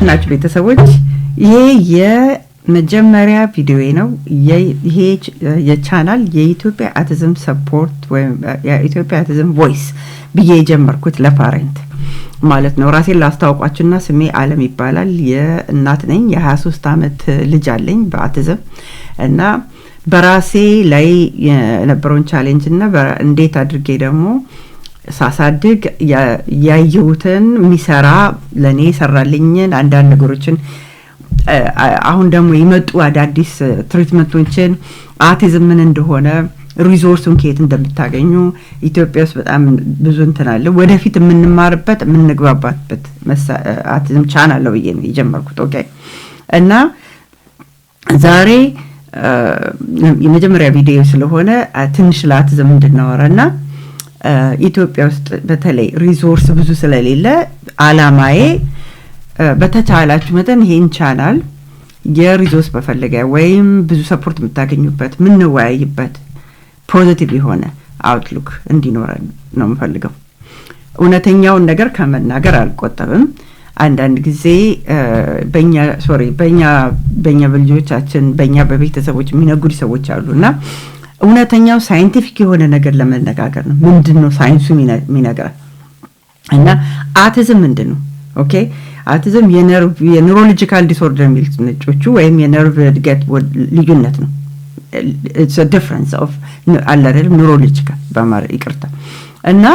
ናችሁ ቤተሰቦች? ይሄ የመጀመሪያ ቪዲዮዬ ነው። ይሄ የቻናል የኢትዮጵያ autism support ወይም የኢትዮጵያ autism voice ብዬ የጀመርኩት ለ parent ማለት ነው። ራሴን ላስተዋውቃችሁና ስሜ አለም ይባላል። የእናት ነኝ። የ23 ዓመት ልጅ አለኝ በአቲዝም። እና በራሴ ላይ የነበረውን challenge እና እንዴት አድርጌ ደግሞ ሳሳድግ ያየሁትን፣ የሚሰራ ለእኔ የሰራልኝን አንዳንድ ነገሮችን፣ አሁን ደግሞ የመጡ አዳዲስ treatment ኦችን፣ አቲዝም ምን እንደሆነ፣ resource ኡን ከየት እንደምታገኙ። ኢትዮጵያ ውስጥ በጣም ብዙ እንትን አለ። ወደፊት የምንማርበት፣ የምንግባባበት autism channel ነው ብዬ ነው የጀመርኩት። Okay፣ እና ዛሬ የመጀመሪያ ቪዲዮ ስለሆነ ትንሽ ለአቲዝም እንድናወራ እና ኢትዮጵያ ውስጥ በተለይ resource ብዙ ስለሌለ አላማዬ በተቻላችሁ መጠን ይሄን ቻናል የ resource መፈለጊያ ወይም ብዙ support የምታገኙበት፣ የምንወያይበት፣ positive የሆነ outlook እንዲኖረን ነው የምፈልገው። እውነተኛውን ነገር ከመናገር አልቆጠብም። አንዳንድ ጊዜ በእኛ፣ sorry፣ በእኛ በልጆቻችን፣ በእኛ በቤተሰቦች የሚነግዱ ሰዎች አሉ። እና እውነተኛው scientific የሆነ ነገር ለመነጋገር ነው። ምንድን ነው ሳይንሱ የሚነግረን? እና አቲዝም ምንድን ነው? Okay፣ autism የ neurological disorder የሚሉት ነጮቹ ወይም የነርቭ እድገት ልዩነት ነው። Difference of አለ አይደለም፣ neurological በአማርኛ ይቅርታ። እና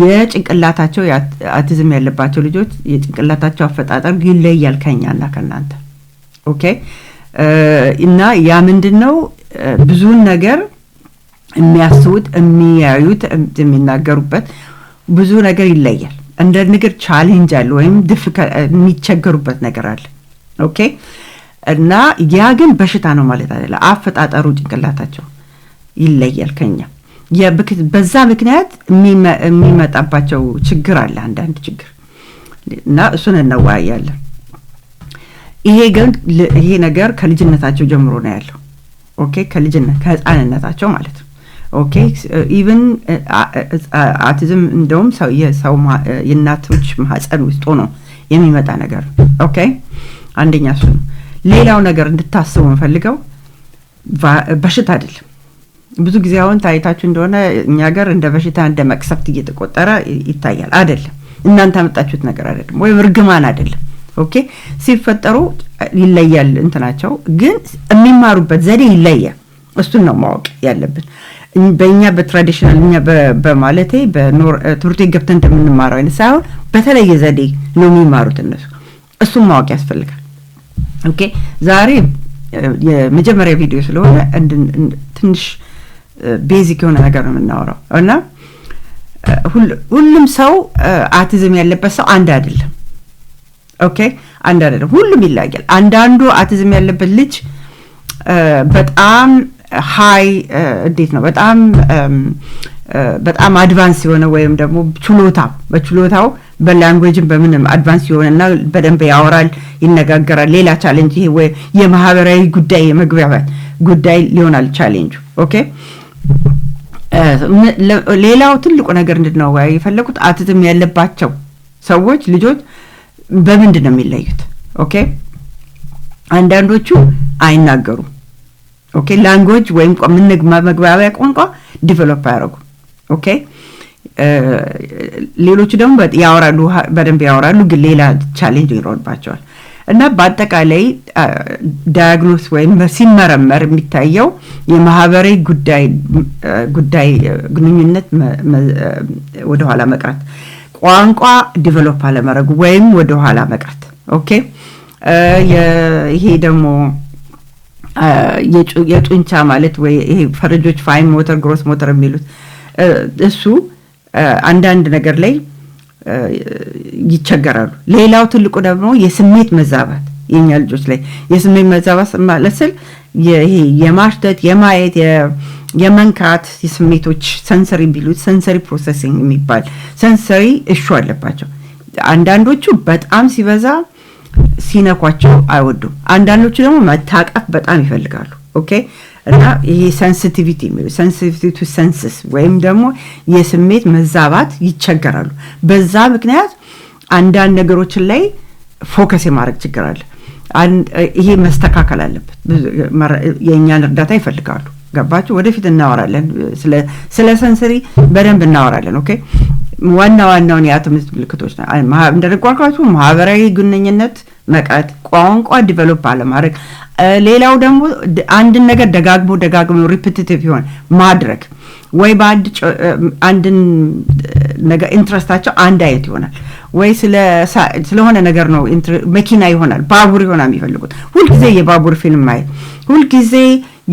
የጭንቅላታቸው፣ አቲዝም ያለባቸው ልጆች የጭንቅላታቸው አፈጣጠር ይለያል ከኛና ከእናንተ። Okay፣ እና ያ ምንድን ነው? ብዙውን ነገር የሚያስቡት፣ የሚያዩት፣ የሚናገሩበት ብዙ ነገር ይለያል። እንደ ነገር challenge አለ ወይም የሚቸገሩበት ነገር አለ። Okay፣ እና ያ ግን በሽታ ነው ማለት አይደለም። አፈጣጠሩ ጭንቅላታቸው ይለያል ከኛ። በዛ ምክንያት የሚመጣባቸው ችግር አለ፣ አንዳንድ ችግር፣ እና እሱን እንወያያለን። ይሄ ግን ይሄ ነገር ከልጅነታቸው ጀምሮ ነው ያለው። Okay፣ ከልጅነት፣ ከህፃንነታቸው ማለት ነው። Okay፣ even autism እንደውም የሰው የእናቶች ማህፀን ውስጥ ሆኖ የሚመጣ ነገር ነው። Okay፣ አንደኛ እሱ ነው። ሌላው ነገር እንድታስቡ የምፈልገው በሽታ አይደለም። ብዙ ጊዜ አሁን ታይታችሁ እንደሆነ እኛ ሀገር እንደ በሽታ፣ እንደ መቅሰፍት እየተቆጠረ ይታያል። አይደለም፣ እናንተ ያመጣችሁት ነገር አይደለም፣ ወይም እርግማን አይደለም። Okay፣ ሲፈጠሩ ይለያል እንትናቸው፣ ግን የሚማሩበት ዘዴ ይለያል። እሱን ነው ማወቅ ያለብን። በእኛ በ traditional፣ እኛ በማለቴ ትምህርት ቤት ገብተን እንደምንማረው አይነት ሳይሆን በተለየ ዘዴ ነው የሚማሩት እነሱ። እሱን ማወቅ ያስፈልጋል። Okay፣ ዛሬ የመጀመሪያ ቪዲዮ ስለሆነ ትንሽ basic የሆነ ነገር ነው የምናወራው። እና ሁሉም ሰው፣ አቲዝም ያለበት ሰው አንድ አይደለም። Okay፣ አንድ አይደለም። ሁሉም ይለያያል። አንዳንዱ አቲዝም ያለበት ልጅ በጣም high፣ እንዴት ነው፣ በጣም በጣም advance የሆነ ወይም ደግሞ ችሎታ በችሎታው በ language ም በምንም advance የሆነና በደንብ ያወራል፣ ይነጋገራል። ሌላ challenge ይሄ ወይ የማህበራዊ ጉዳይ፣ የመግባባት ጉዳይ ሊሆናል challenge ኡ። Okay፣ ሌላው ትልቁ ነገር እንድንወያይ የፈለጉት አቲዝም ያለባቸው ሰዎች ልጆች በምንድን ነው የሚለዩት? Okay፣ አንዳንዶቹ አይናገሩም። Okay፣ language ወይም መግባቢያ ቋንቋ develop አያደርጉም። Okay፣ ሌሎቹ ደግሞ ያወራሉ፣ በደንብ ያወራሉ፣ ግን ሌላ challenge ይኖርባቸዋል። እና በአጠቃላይ diagnose ወይም ሲመረመር የሚታየው የማህበራዊ ጉዳይ ግንኙነት ወደኋላ መቅረት፣ ቋንቋ develop አለማድረግ ወይም ወደኋላ መቅረት። Okay፣ ይሄ ደግሞ የጡንቻ ማለት ወይ ይሄ ፈረንጆች fine motor፣ gross motor የሚሉት እሱ አንዳንድ ነገር ላይ ይቸገራሉ። ሌላው ትልቁ ደግሞ የስሜት መዛባት፣ የኛ ልጆች ላይ የስሜት መዛባት ማለት ስል ይሄ የማሽተት፣ የማየት፣ የመንካት የስሜቶች sensory ቢሉት sensory processing የሚባል sensory issue አለባቸው። አንዳንዶቹ በጣም ሲበዛ ሲነኳቸው አይወዱም። አንዳንዶቹ ደግሞ መታቀፍ በጣም ይፈልጋሉ። Okay፣ እና ይሄ sensitivity፣ sensitivity to senses ወይም ደግሞ የስሜት መዛባት ይቸገራሉ። በዛ ምክንያት አንዳንድ ነገሮችን ላይ Focus የማድረግ ችግር አለ። ይሄ መስተካከል አለበት። የእኛን እርዳታ ይፈልጋሉ። ገባችሁ? ወደፊት እናወራለን፣ ስለ sensory በደንብ እናወራለን። Okay፣ ዋና ዋናውን የአውቲዝም ምልክቶች እንደነገርኳችሁ ማህበራዊ ግንኙነት መቅረት፣ ቋንቋ develop አለማድረግ፣ ሌላው ደግሞ አንድን ነገር ደጋግሞ ደጋግሞ repetitive ይሆን ማድረግ ወይ በአንድ አንድን ነገር interest ኣቸው አንድ አይነት ይሆናል ወይ ስለሆነ ነገር ነው፣ መኪና ይሆናል፣ ባቡር ይሆናል የሚፈልጉት። ሁልጊዜ የባቡር ፊልም ማየት፣ ሁልጊዜ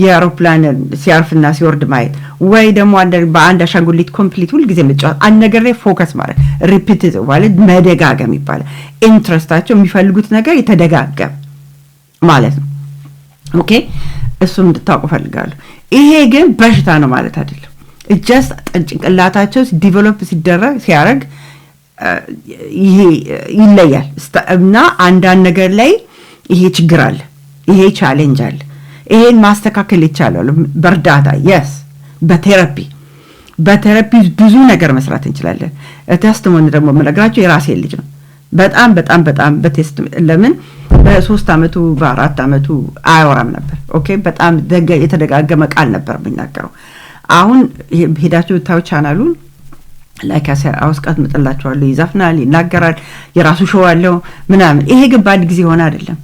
የአውሮፕላን ሲያርፍና ሲወርድ ማየት ወይ ደግሞ በአንድ አሻንጉሊት complete ሁልጊዜ መጫወት፣ አንድ ነገር ላይ focus ማለት repetitive ማለት መደጋገም ይባላል። Interest ኣቸው የሚፈልጉት ነገር የተደጋገም ማለት ነው። Okay፣ እሱም እንድታውቁ እፈልጋለሁ። ይሄ ግን በሽታ ነው ማለት አይደለም። Just ጭንቅላታቸው develop ሲደረግ ሲያደርግ ይሄ ይለያል እና አንዳንድ ነገር ላይ ይሄ ችግር አለ፣ ይሄ challenge አለ። ይሄን ማስተካከል ይቻላል በእርዳታ፣ yes፣ በ therapy። በ therapy ብዙ ነገር መስራት እንችላለን። Testimony ደግሞ የምነግራቸው የራሴ ልጅ ነው። በጣም በጣም በጣም በ test ለምን በ3 አመቱ በ4 አመቱ አያወራም ነበር። Okay፣ በጣም የተደጋገመ ቃል ነበር የሚናገረው። አሁን ሄዳችሁ ብታዩ ቻናሉን like አስቀምጥላችኋለሁ። ይዘፍናል፣ ይናገራል፣ የራሱ show አለው ምናምን። ይሄ ግን በአንድ ጊዜ የሆነ አይደለም።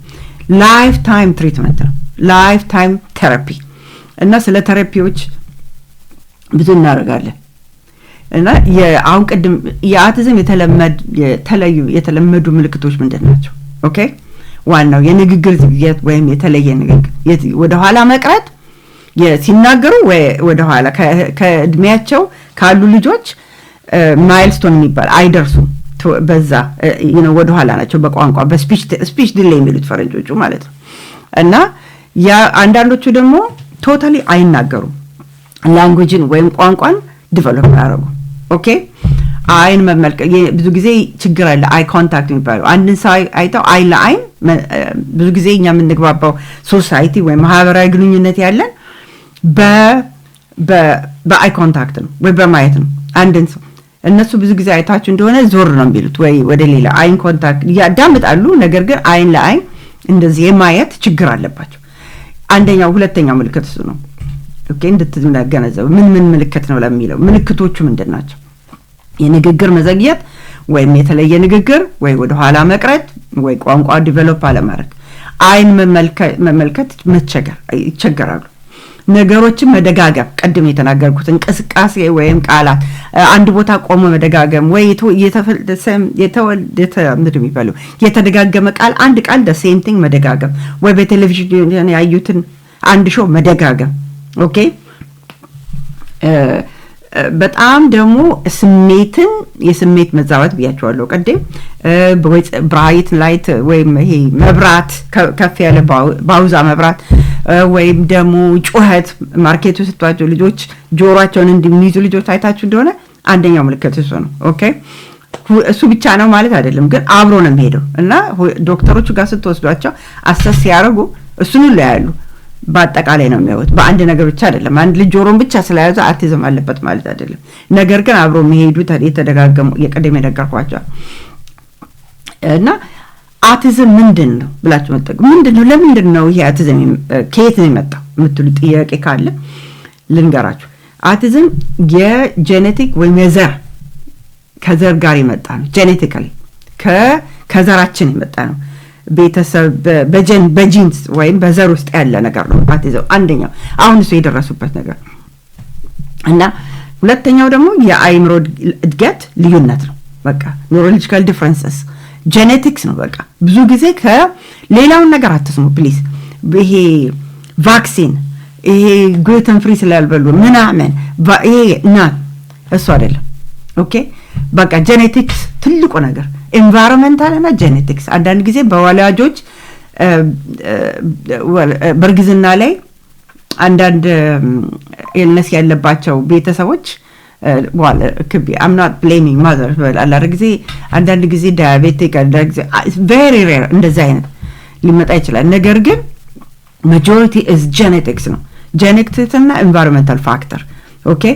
Lifetime treatment ነው፣ lifetime therapy። እና ስለ therapy ዎች ብዙ እናደርጋለን። እና አሁን ቅድም የአቲዝም የተለዩ የተለመዱ ምልክቶች ምንድን ናቸው? Okay፣ ዋናው የንግግር ዝግየት ወይም የተለየ ንግግር፣ ወደኋላ መቅረት፣ ሲናገሩ ወደኋላ ከእድሜያቸው ካሉ ልጆች milestone የሚባል አይደርሱም። በዛ ወደኋላ ናቸው በቋንቋ፣ በ speech delay የሚሉት ፈረንጆቹ ማለት ነው። እና አንዳንዶቹ ደግሞ totally አይናገሩም። Language ን ወይም ቋንቋን develop አያደርጉም። Okay፣ አይን መመልከት ብዙ ጊዜ ችግር አለ። Eye contact የሚባለው አንድን ሰው አይተው አይን ለአይን፣ ብዙ ጊዜ እኛ የምንግባባው society ወይም ማህበራዊ ግንኙነት ያለን በ eye contact ነው ወይ በማየት ነው አንድን ሰው። እነሱ ብዙ ጊዜ አይታችሁ እንደሆነ ዞር ነው የሚሉት ወይ ወደ ሌላ፣ አይን contact ያዳምጣሉ። ነገር ግን አይን ለአይን እንደዚህ የማየት ችግር አለባቸው። አንደኛው ሁለተኛው ምልክት እሱ ነው። Okay፣ እንድትገነዘቡ ምን ምን ምልክት ነው ለሚለው ምልክቶቹ ምንድን ናቸው? የንግግር መዘግየት ወይም የተለየ ንግግር ወይ ወደ ኋላ መቅረት ወይ ቋንቋ develop አለማድረግ፣ አይን መመልከት መቸገር፣ ይቸገራሉ። ነገሮችን መደጋገም፣ ቅድም የተናገርኩት እንቅስቃሴ ወይም ቃላት አንድ ቦታ ቆሞ መደጋገም ወይ ምንድን የሚባለው የተደጋገመ ቃል፣ አንድ ቃል the same thing መደጋገም ወይ በቴሌቪዥን ያዩትን አንድ show መደጋገም። Okay፣ በጣም ደግሞ ስሜትን የስሜት መዛባት ብያቸዋለሁ ቅድም። Bright light ወይም ይሄ መብራት፣ ከፍ ያለ ባውዛ መብራት ወይም ደግሞ ጩኸት፣ market ኡ ስትሏቸው ልጆች ጆሯቸውን እንደሚይዙ ልጆች አይታችሁ እንደሆነ አንደኛው ምልክት እሱ ነው። Okay፣ እሱ ብቻ ነው ማለት አይደለም፣ ግን አብሮ ነው የሚሄደው እና ዶክተሮቹ ጋር ስትወስዷቸው assess ሲያደርጉ እሱን ሁሉ ያያሉ። በአጠቃላይ ነው የሚያዩት። በአንድ ነገር ብቻ አይደለም። አንድ ልጅ ጆሮን ብቻ ስለያዘ አቲዝም አለበት ማለት አይደለም። ነገር ግን አብሮ የሚሄዱ የተደጋገሙ የቀደም የነገርኳቸው። እና አቲዝም ምንድን ነው ብላችሁ መጠየቅ፣ ምንድን ነው፣ ለምንድን ነው ይሄ አቲዝም ከየት ነው የመጣው የምትሉ ጥያቄ ካለ ልንገራችሁ። አቲዝም የ genetic ወይም የዘር ከዘር ጋር የመጣ ነው። Genetically ከዘራችን የመጣ ነው። ቤተሰብ በ genes ወይም በዘር ውስጥ ያለ ነገር ነው አቲዝም አንደኛው አሁን እሱ የደረሱበት ነገር። እና ሁለተኛው ደግሞ የአእምሮ እድገት ልዩነት ነው። በቃ neurological differences genetics ነው። በቃ ብዙ ጊዜ ከሌላውን ነገር አትስሙ please። ይሄ vaccine፣ ይሄ gluten free ስላልበሉ ምናምን፣ ይሄ እና እሱ አይደለም። Okay፣ በቃ genetics ትልቁ ነገር፣ environmental እና genetics። አንዳንድ ጊዜ በወላጆች በእርግዝና ላይ አንዳንድ illness ያለባቸው ቤተሰቦች could be፣ I'm not blaming mother፣ አንዳንድ ጊዜ diabetic፣ አንዳንድ ጊዜ very rare እንደዚህ አይነት ሊመጣ ይችላል። ነገር ግን majority is genetics ነው። Genetics እና environmental factor። Okay፣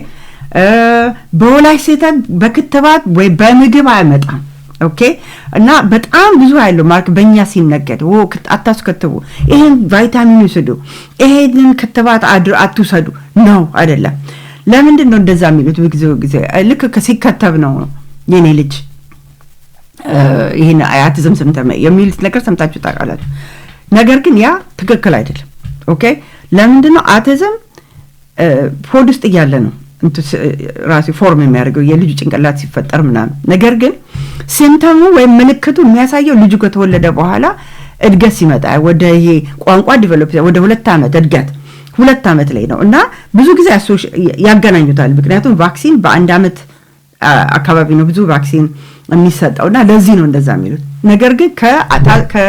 በወላጅ ስህተት፣ በክትባት ወይ በምግብ አይመጣም። Okay፣ እና በጣም ብዙ ያለው ማርክ በእኛ ሲነገድ አታስከትቡ፣ ይሄን ቫይታሚን ውሰዱ፣ ይሄንን ክትባት አትውሰዱ ነው አይደለም። ለምንድን ነው እንደዛ የሚሉት? ብዙ ጊዜ ልክ ሲከተብ ነው የኔ ልጅ ይህን autism symptom የሚሉት ነገር ሰምታችሁ ታውቃላችሁ። ነገር ግን ያ ትክክል አይደለም። Okay፣ ለምንድን ነው? አቲዝም ሆድ ውስጥ እያለ ነው ራሱ form የሚያደርገው የልጁ ጭንቅላት ሲፈጠር ምናምን። ነገር ግን symptom ኡ ወይም ምልክቱ የሚያሳየው ልጁ ከተወለደ በኋላ እድገት ሲመጣ ወደ ይሄ ቋንቋ develop ወደ 2 ዓመት እድገት 2 ዓመት ላይ ነው እና ብዙ ጊዜ ያገናኙታል። ምክንያቱም vaccine በ1 ዓመት አካባቢ ነው ብዙ vaccine የሚሰጠው እና ለዚህ ነው እንደዛ የሚሉት። ነገር ግን ከ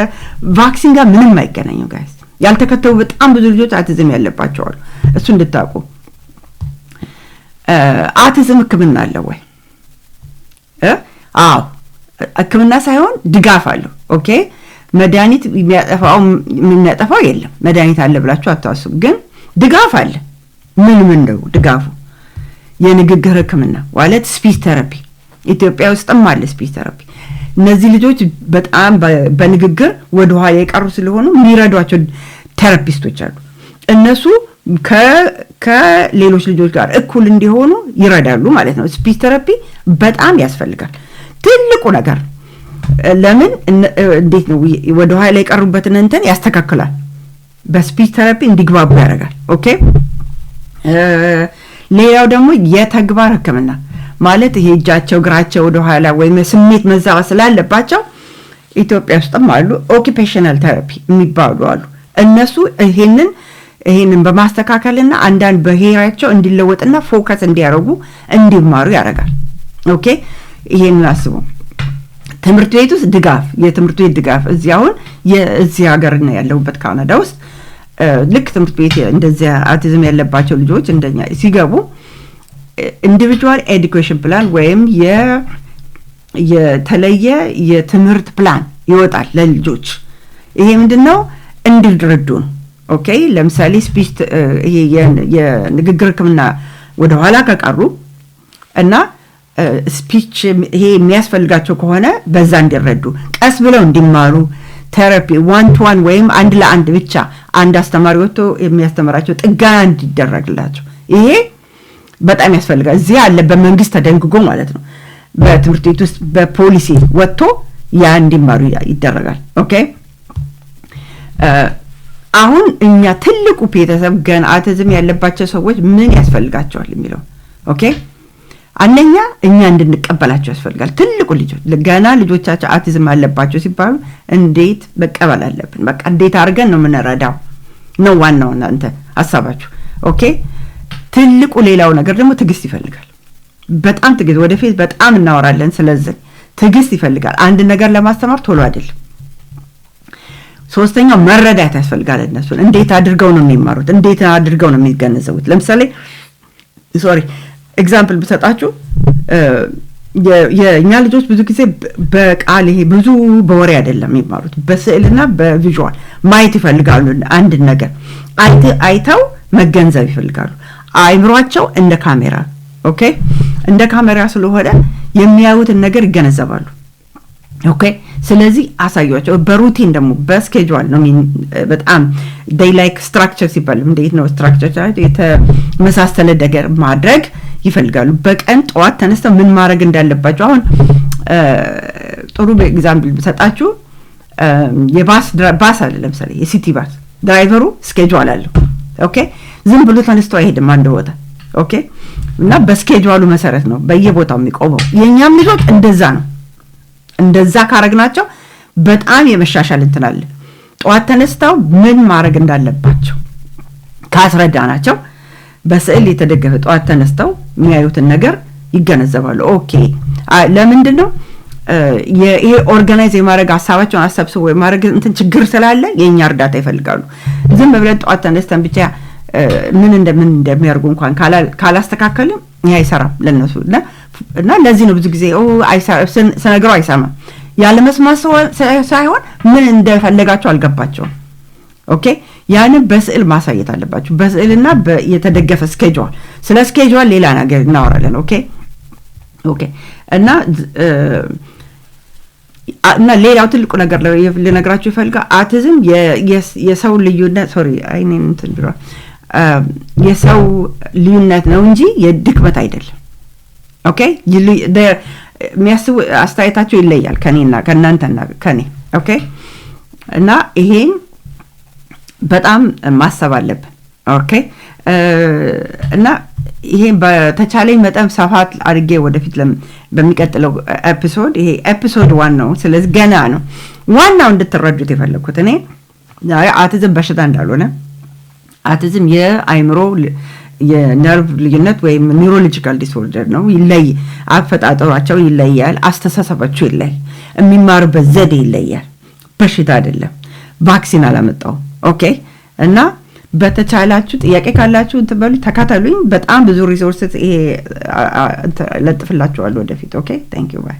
vaccine ጋር ምንም አይገናኝም guys። ያልተከተቡ በጣም ብዙ ልጆች አቲዝም ያለባቸው አሉ። እሱ እንድታውቁ። አቲዝም ሕክምና አለው ወይ? አዎ፣ ሕክምና ሳይሆን ድጋፍ አለው። Okay፣ መድኃኒት የሚያጠፋው የለም። መድኃኒት አለ ብላችሁ አታስቡ። ግን ድጋፍ አለ። ምን ምን ነው ድጋፉ? የንግግር ሕክምና ማለት speech therapy፣ ኢትዮጵያ ውስጥም አለ speech therapy። እነዚህ ልጆች በጣም በንግግር ወደ ኋላ የቀሩ ስለሆኑ የሚረዷቸው therapist ኦች አሉ። እነሱ ከሌሎች ልጆች ጋር እኩል እንዲሆኑ ይረዳሉ ማለት ነው። Speech therapy በጣም ያስፈልጋል። ትልቁ ነገር ለምን እንዴት ነው ወደ ኋላ የቀሩበትን እንትን ያስተካክላል። በ speech therapy እንዲግባቡ ያደርጋል። Okay፣ ሌላው ደግሞ የተግባር ሕክምና ማለት ይሄ እጃቸው እግራቸው ወደ ኋላ ወይም ስሜት መዛባት ስላለባቸው ኢትዮጵያ ውስጥም አሉ occupational therapy የሚባሉ አሉ። እነሱ ይሄንን በማስተካከልና አንዳንድ behavior ኣቸው እንዲለወጥና focus እንዲያደርጉ እንዲማሩ ያደርጋል። Okay፣ ይሄንን አስቡ። ትምህርት ቤት ውስጥ ድጋፍ፣ የትምህርት ቤት ድጋፍ እዚህ አሁን የዚህ ሀገር ነው ያለሁበት ካናዳ ውስጥ፣ ልክ ትምህርት ቤት እንደዚያ አቲዝም ያለባቸው ልጆች እንደኛ ሲገቡ individual education plan ወይም የተለየ የትምህርት ፕላን ይወጣል ለልጆች። ይሄ ምንድን ነው? እንዲረዱ ነው። Okay፣ ለምሳሌ speech ይሄ የንግግር ሕክምና ወደኋላ ከቀሩ እና speech ይሄ የሚያስፈልጋቸው ከሆነ በዛ እንዲረዱ፣ ቀስ ብለው እንዲማሩ፣ therapy one to one ወይም አንድ ለአንድ ብቻ አንድ አስተማሪ ወጥቶ የሚያስተምራቸው ጥገና እንዲደረግላቸው ይሄ በጣም ያስፈልጋል። እዚህ አለ በመንግስት ተደንግጎ ማለት ነው። በትምህርት ቤት ውስጥ በፖሊሲ ወጥቶ ያ እንዲማሩ ይደረጋል። Okay፣ አሁን እኛ ትልቁ ቤተሰብ ገና አቲዝም ያለባቸው ሰዎች ምን ያስፈልጋቸዋል የሚለው፣ okay፣ አንደኛ እኛ እንድንቀበላቸው ያስፈልጋል። ትልቁ ልጆች ገና ልጆቻቸው አቲዝም አለባቸው ሲባሉ እንዴት መቀበል አለብን። በቃ እንዴት አድርገን ነው የምንረዳው ነው ዋናው እናንተ ሀሳባችሁ። Okay፣ ትልቁ ሌላው ነገር ደግሞ ትዕግስት ይፈልጋል። በጣም ትዕግስት፣ ወደፊት በጣም እናወራለን። ስለዚህ ትዕግስት ይፈልጋል። አንድ ነገር ለማስተማር ቶሎ አይደለም። ሶስተኛው መረዳት ያስፈልጋል። እነሱን እንዴት አድርገው ነው የሚማሩት? እንዴት አድርገው ነው የሚገነዘቡት? ለምሳሌ sorry example ብሰጣችሁ የእኛ ልጆች ብዙ ጊዜ በቃል ይሄ ብዙ በወሬ አይደለም የሚማሩት፣ በስዕልና በ visual ማየት ይፈልጋሉ። አንድን ነገር አይተው መገንዘብ ይፈልጋሉ። አይምሯቸው እንደ ካሜራ፣ okay፣ እንደ ካሜራ ስለሆነ የሚያዩትን ነገር ይገነዘባሉ። Okay፣ ስለዚህ አሳዩቸው። በ routine ደግሞ በ schedule ነው በጣም they like structure ሲባል እንዴት ነው structure የተመሳሰለ ነገር ማድረግ ይፈልጋሉ። በቀን ጠዋት ተነስተው ምን ማድረግ እንዳለባቸው አሁን ጥሩ example ብሰጣችሁ የ bus bus አለ፣ ለምሳሌ የ city bus driver ኡ schedule አለው። Okay፣ ዝም ብሎ ተነስቶ አይሄድም አንድ ቦታ፣ okay፣ እና በ schedule ኡ መሰረት ነው በየቦታው የሚቆመው። የእኛም ልጆች እንደዛ ነው። እንደዛ ካረግናቸው በጣም የመሻሻል እንትን አለ። ጠዋት ተነስተው ምን ማድረግ እንዳለባቸው ካስረዳናቸው በስዕል የተደገፈ ጠዋት ተነስተው የሚያዩትን ነገር ይገነዘባሉ። Okay፣ ለምንድን ነው ይሄ organize የማድረግ ሀሳባቸውን አሰብስቦ የማድረግ እንትን ችግር ስላለ የእኛ እርዳታ ይፈልጋሉ። ዝም ብለን ጠዋት ተነስተን ብቻ ምን እንደምን እንደሚያደርጉ እንኳን ካላስተካከልም ይሄ አይሰራም ለነሱ። እና ለዚህ ነው ብዙ ጊዜ ስነግረው አይሰማም። ያለመስማት ሳይሆን ምን እንደፈለጋቸው አልገባቸውም። Okay፣ ያንን በስዕል ማሳየት አለባቸው። በስዕልና የተደገፈ schedule። ስለ schedule ሌላ ነገር እናወራለን። Okay፣ እና እና ሌላው ትልቁ ነገር ልነግራችሁ የፈለግኩት አቲዝም የሰው ልዩነት፣ sorry፣ አይኔን እንትን ብሏል፣ የሰው ልዩነት ነው እንጂ የድክመት አይደለም። Okay፣ የሚያስቡ አስተያየታቸው ይለያል ከኔና ከእናንተና ከኔ። Okay፣ እና ይሄን በጣም ማሰብ አለብን። Okay፣ እና ይሄን በተቻለኝ መጠን ሰፋት አድርጌ ወደፊት በሚቀጥለው episode፣ ይሄ episode 1 ነው። ስለዚህ ገና ነው። ዋናው እንድትረዱት የፈለግኩት እኔ አቲዝም በሽታ እንዳልሆነ፣ አቲዝም የአይምሮ የነርቭ ልዩነት ወይም neurological disorder ነው። አፈጣጠሯቸው ይለያል፣ አስተሳሰባቸው ይለያል፣ የሚማሩበት ዘዴ ይለያል። በሽታ አይደለም። Vaccine አላመጣውም። Okay፣ እና በተቻላችሁ ጥያቄ ካላችሁ እንትን በሉ፣ ተከታተሉኝ። በጣም ብዙ resources ይሄ ለጥፍላችኋለሁ ወደፊት። Okay, thank you, bye.